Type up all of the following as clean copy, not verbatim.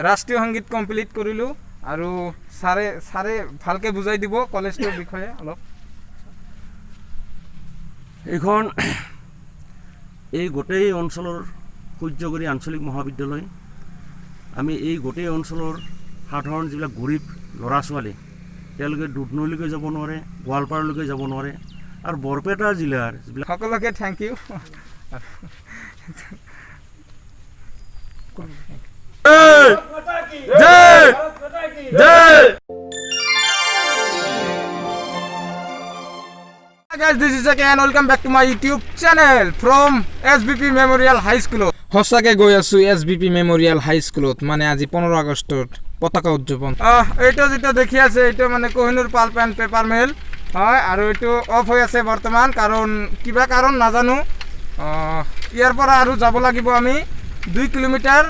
ৰাষ্ট্ৰীয় সংগীত কমপ্লিট কৰিলোঁ আৰু ছাৰে ছাৰে ভালকৈ বুজাই দিব কলেজটোৰ বিষয়ে অলপ। এইখন এই গোটেই অঞ্চলৰ সূৰ্যগিৰি আঞ্চলিক মহাবিদ্যালয়। আমি এই গোটেই অঞ্চলৰ সাধাৰণ যিবিলাক গৰীব ল'ৰা ছোৱালী, তেওঁলোকে দুধনৈলৈকে যাব নোৱাৰে, গোৱালপাৰালৈকে যাব নোৱাৰে আৰু বৰপেটা জিলাৰ যিবিলাক সকলোকে thank U. Hi guys, this is again welcome back to my YouTube channel from SBP Memorial High School. সঁচাকে গৈ আছো SBP Memorial High School-ত, মানে আজি 15 আগষ্টত পতাকা উদযাপন। এইটো যিটো দেখি আছে এইটো মানে Kohinoor pulp and paper mill হয় আৰু এইটো অফ হৈ আছে বৰ্তমান, কাৰণ কিবা কাৰণ নাজানো। ইয়াৰ পৰা আৰু যাব লাগিব আমি 2 কিলোমিটাৰ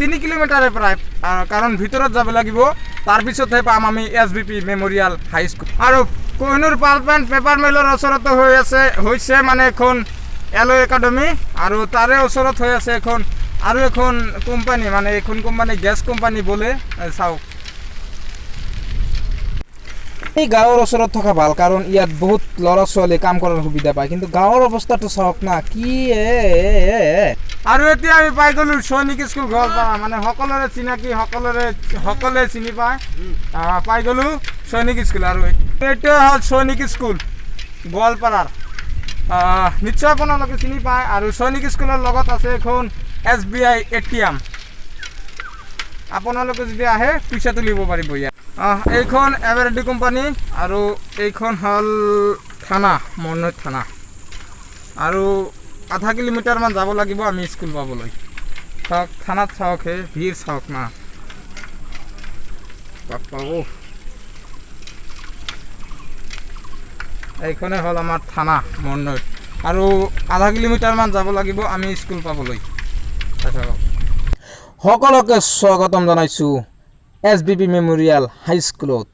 3 কিলোমিটাৰে প্ৰায়, কাৰণ ভিতৰত যাব লাগিব, তাৰপিছতহে পাম আমি SBP memorial high school. আৰু কোহিনুৰ পাল্প এণ্ড পেপাৰ মিলৰ ওচৰতে হৈ আছে হৈছে মানে এখন এল' একাডেমি আৰু তাৰে ওচৰত হৈ আছে এখন আৰু এখন কোম্পানী, মানে এইখন কোম্পানী গেছ কোম্পানী বোলে। চাওক, এই গাঁৱৰ ওচৰত থকা ভাল, কাৰণ ইয়াত বহুত ল'ৰা ছোৱালীয়ে কাম কৰাৰ সুবিধা পায়, কিন্তু গাঁৱৰ অৱস্থাটো চাওক না কি। আৰু এতিয়া আমি পাই গ'লো সৈনিক স্কুল গোৱালপাৰা, মানে সকলোৰে চিনাকি, সকলোৰে সকলোৱে চিনি পায়। পাই গ'লো সৈনিক স্কুল আৰু এইটোৱে হ'ল সৈনিক স্কুল গোৱালপাৰাৰ, নিশ্চয় আপোনালোকে চিনি পায়। আৰু সৈনিক স্কুলৰ লগত আছে এখন SBI ATM, আপোনালোকে যদি আহে পইচা তুলিব পাৰিব ইয়াত। এইখন এভাৰেডি কোম্পানী আৰু এইখন হ'ল থানা, মৰনৈ থানা। আৰু আধা কিলোমিটাৰমান যাব লাগিব আমি স্কুল পাবলৈ। চাওক থানাত, চাওক হে ভিৰ চাওক না, বাপ্পা। এইখনে হ'ল আমাৰ থানা মৰনৈত আৰু আধা কিলোমিটাৰমান যাব লাগিব আমি স্কুল পাবলৈ। সকলোকে স্বাগতম জনাইছোঁ SBP memorial হাইস্কুলত।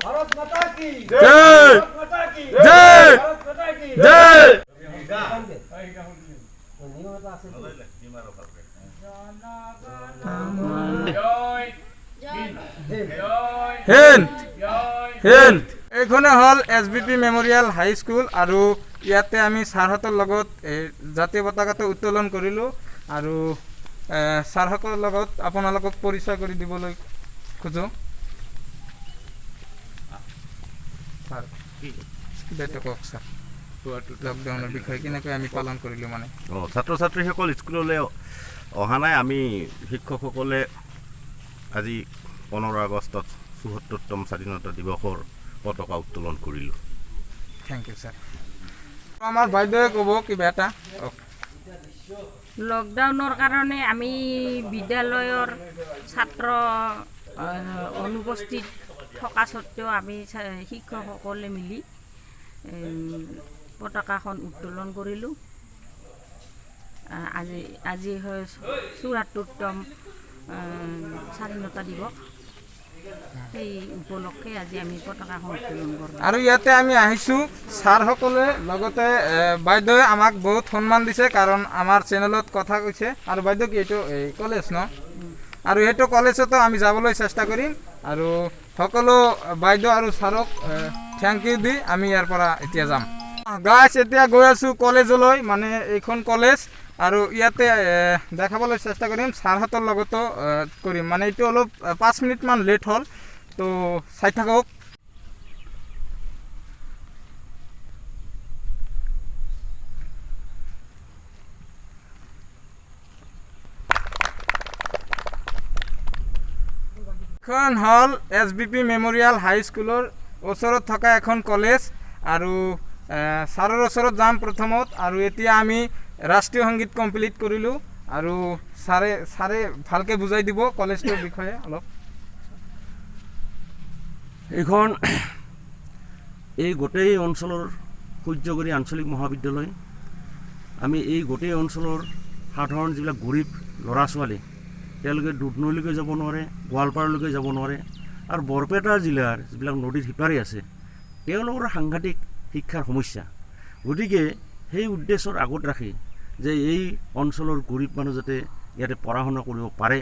Bharat माता की जय, माता की जय, माता की जय। হিন্দ হিন্দ। এইখনে হ'ল SBP memorial high school আৰু ইয়াতে আমি ছাৰহঁতৰ লগত জাতীয় পতাকাটো উত্তোলন কৰিলোঁ আৰু ছাৰসকলৰ লগত আপোনালোকক পৰিচয় কৰি দিবলৈ খোজোঁ। ছাৰ কিবা এটা কওক ছাৰ, লকডাউনৰ বিষয়ে কেনেকৈ আমি পালন কৰিলোঁ। মানে ছাত্ৰ ছাত্ৰীসকল স্কুললৈ অহা নাই, আমি শিক্ষকসকলে আজি 15 আগষ্টত 74তম স্বাধীনতা দিৱসৰ পতাকা উত্তোলন কৰিলোঁ। Thank you sir. আমাৰ বাইদেৱে ক'ব কিবা এটা। লকডাউনৰ কাৰণে আমি বিদ্যালয়ৰ ছাত্ৰ অনুপস্থিত থকা স্বত্তেও আমি শিক্ষকসকলে মিলি পতাকাখন উত্তোলন কৰিলোঁ। আজি আজি হয় 74তম স্বাধীনতা দিৱস, সেই উপলক্ষে আজি আমি পতাকাখন উত্তোলন কৰোঁ। আৰু ইয়াতে আমি আহিছোঁ ছাৰসকলে লগতে বাইদেৱে আমাক বহুত সন্মান দিছে, কাৰণ আমাৰ চেনেলত কথা কৈছে। আৰু বাইদেউ কি এইটো এই কলেজ ন, আৰু সেইটো কলেজতো আমি যাবলৈ চেষ্টা কৰিম। আৰু সকলো বাইদেউ আৰু ছাৰক thank U দি আমি ইয়াৰ পৰা এতিয়া যাম। গাইছ এতিয়া গৈ আছোঁ কলেজলৈ, মানে এইখন কলেজ আৰু ইয়াতে দেখাবলৈ চেষ্টা কৰিম, ছাৰহঁতৰ লগতো কৰিম। মানে এইটো অলপ 5 মিনিটমান লেট হ'ল, তো চাই থাকক। এখন হ'ল SBP memorial হাইস্কুলৰ ওচৰত থকা এখন কলেজ আৰু ছাৰৰ ওচৰত যাম প্ৰথমত। আৰু এতিয়া আমি ৰাষ্ট্ৰীয় সংগীত কমপ্লিট কৰিলোঁ আৰু ছাৰে ছাৰে ভালকৈ বুজাই দিব কলেজটোৰ বিষয়ে অলপ। এইখন এই গোটেই অঞ্চলৰ সূৰ্যগড়ী আঞ্চলিক মহাবিদ্যালয়। আমি এই গোটেই অঞ্চলৰ সাধাৰণ যিবিলাক গৰীব ল'ৰা ছোৱালী, তেওঁলোকে দুধনৈলৈকে যাব নোৱাৰে, গোৱালপাৰালৈকে যাব নোৱাৰে, আৰু বৰপেটা জিলাৰ যিবিলাক নদীৰ সিপাৰে আছে তেওঁলোকৰ সাংঘাতিক শিক্ষাৰ সমস্যা। গতিকে সেই উদ্দেশ্যৰ আগত ৰাখি যে এই অঞ্চলৰ গৰীব মানুহ যাতে ইয়াতে পঢ়া শুনা কৰিব পাৰে,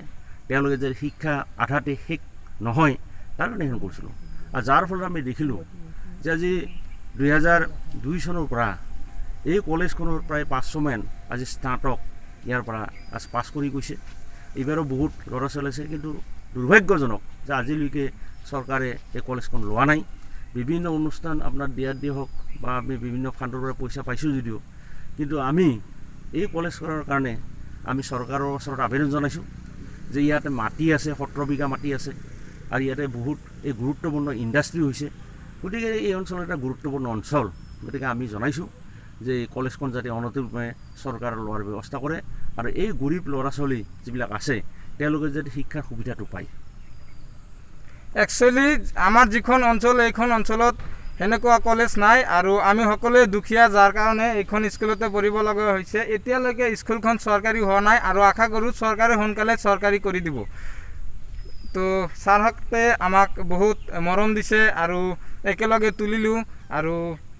তেওঁলোকে যে শিক্ষা আধাতে শেষ নহয়, তাৰ কাৰণে সেইখন কৰিছিলোঁ। আৰু যাৰ ফলত আমি দেখিলোঁ যে আজি 2002 চনৰ পৰা এই কলেজখনৰ প্ৰায় 500মান আজি স্নাতক ইয়াৰ পৰা আজ পাছ কৰি গৈছে। এইবাৰো বহুত ল'ৰা ছোৱালী আছে, কিন্তু দুৰ্ভাগ্যজনক যে আজিলৈকে চৰকাৰে এই কলেজখন লোৱা নাই। বিভিন্ন অনুষ্ঠান আপোনাৰ দিয়াত দিয়ে হওক বা আমি বিভিন্ন ফাণ্ডৰ পৰা পইচা পাইছোঁ যদিও, কিন্তু আমি এই কলেজখনৰ কাৰণে আমি চৰকাৰৰ ওচৰত আবেদন জনাইছোঁ যে ইয়াতে মাটি আছে, 17 বিঘা মাটি আছে, আৰু ইয়াতে বহুত এই গুৰুত্বপূৰ্ণ ইণ্ডাষ্ট্ৰী হৈছে। গতিকে এই অঞ্চলৰ এটা গুৰুত্বপূৰ্ণ অঞ্চল। গতিকে আমি জনাইছোঁ যে এই কলেজখন যাতে অনতিপলমে চৰকাৰে লোৱাৰ ব্যৱস্থা কৰে আৰু এই গৰীব ল'ৰা ছোৱালী যিবিলাক আছে তেওঁলোকে যাতে শিক্ষাৰ সুবিধাটো পায়। একচুৱেলি আমাৰ যিখন অঞ্চল, এইখন অঞ্চলত সেনেকুৱা কলেজ নাই আৰু আমি সকলোৱে দুখীয়া, যাৰ কাৰণে এইখন স্কুলতে পঢ়িব লগা হৈছে। এতিয়ালৈকে স্কুলখন চৰকাৰী হোৱা নাই আৰু আশা কৰোঁ চৰকাৰে সোনকালে চৰকাৰী কৰি দিব। তো ছাৰহঁতে আমাক বহুত মৰম দিছে আৰু একেলগে তুলিলোঁ আৰু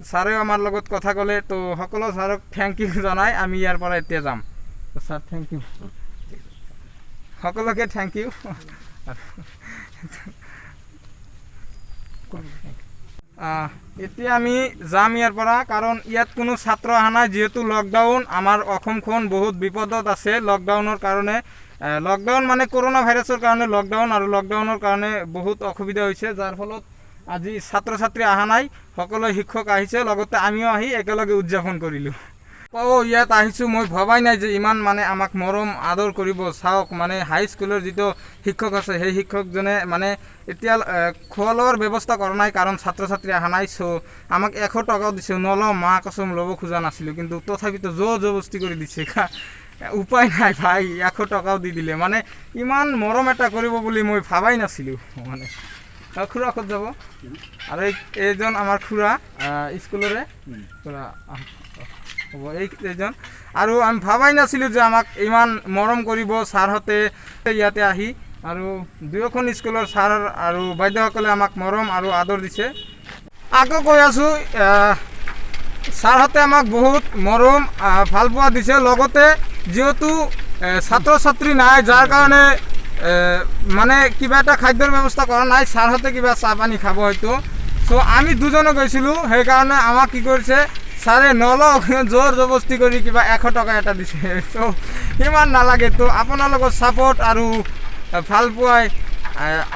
ছাৰেও আমাৰ লগত কথা ক'লে। তো সকলো ছাৰক thank U জনাই আমি ইয়াৰ পৰা এতিয়া যাম। ছাৰ thank U, সকলোকে thank U. এতিয়া আমি যাম ইয়াৰ পৰা, কাৰণ ইয়াত কোনো ছাত্ৰ অহা নাই, যিহেতু লকডাউন। আমাৰ অসমখন বহুত বিপদত আছে লকডাউনৰ কাৰণে। লকডাউন মানে কৰোণা ভাইৰাছৰ কাৰণে লকডাউন, আৰু লকডাউনৰ কাৰণে বহুত অসুবিধা হৈছে, যাৰ ফলত আজি ছাত্ৰ ছাত্ৰী অহা নাই। সকলো শিক্ষক আহিছে, লগতে আমিও আহি একেলগে উদযাপন কৰিলোঁ। ইয়াত আহিছোঁ, মই ভবাই নাই যে ইমান মানে আমাক মৰম আদৰ কৰিব। চাওক মানে হাইস্কুলৰ যিটো শিক্ষক আছে, সেই শিক্ষকজনে মানে এতিয়া খোৱা লোৱাৰ ব্যৱস্থা কৰা নাই, কাৰণ ছাত্ৰ ছাত্ৰী অহা নাই। চ' আমাক 100 টকাও দিছে, নলওঁ মা কচম ল'ব খোজা নাছিলোঁ, কিন্তু তথাপিতো জোৰ জবস্তি কৰি দিছে। উপায় নাই ভাই, 100 টকাও দি দিলে। মানে ইমান মৰম এটা কৰিব বুলি মই ভাবাই নাছিলোঁ। মানে খুৰা ক'ত যাব? আৰু এইজন আমাৰ খুৰা, স্কুলৰে খুৰা হ'ব এইজন। আৰু আমি ভাবাই নাছিলোঁ যে আমাক ইমান মৰম কৰিব ছাৰহঁতে ইয়াতে আহি। আৰু দুয়োখন স্কুলৰ ছাৰ আৰু বাইদেউসকলে আমাক মৰম আৰু আদৰ দিছে। আকৌ কৈ আছোঁ, ছাৰহঁতে আমাক বহুত মৰম ভালপোৱা দিছে। লগতে যিহেতু ছাত্ৰ ছাত্ৰী নাই, যাৰ কাৰণে মানে কিবা এটা খাদ্যৰ ব্যৱস্থা কৰা নাই, ছাৰহঁতে কিবা চাহ পানী খাব হয়তো। চ' আমি দুজনে গৈছিলোঁ, সেইকাৰণে আমাক কি কৰিছে ছাৰে নলওক, জোৰ জবস্তি কৰি কিবা 100 টকা এটা দিছে। চ' ইমান নালাগে। তো আপোনালোকৰ ছাপৰ্ট আৰু ভালপোৱাই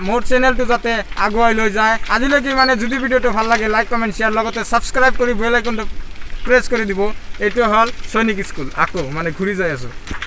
মোৰ চেনেলটো যাতে আগুৱাই লৈ যায়। আজিলৈকে মানে যদি ভিডিঅ'টো ভাল লাগে লাইক কমেণ্ট শ্বেয়াৰ, লগতে ছাবস্ক্ৰাইব কৰি বেল আইকনটো প্ৰেছ কৰি দিব। এইটো হ'ল সৈনিক স্কুল, আকৌ মানে ঘূৰি যাই আছোঁ।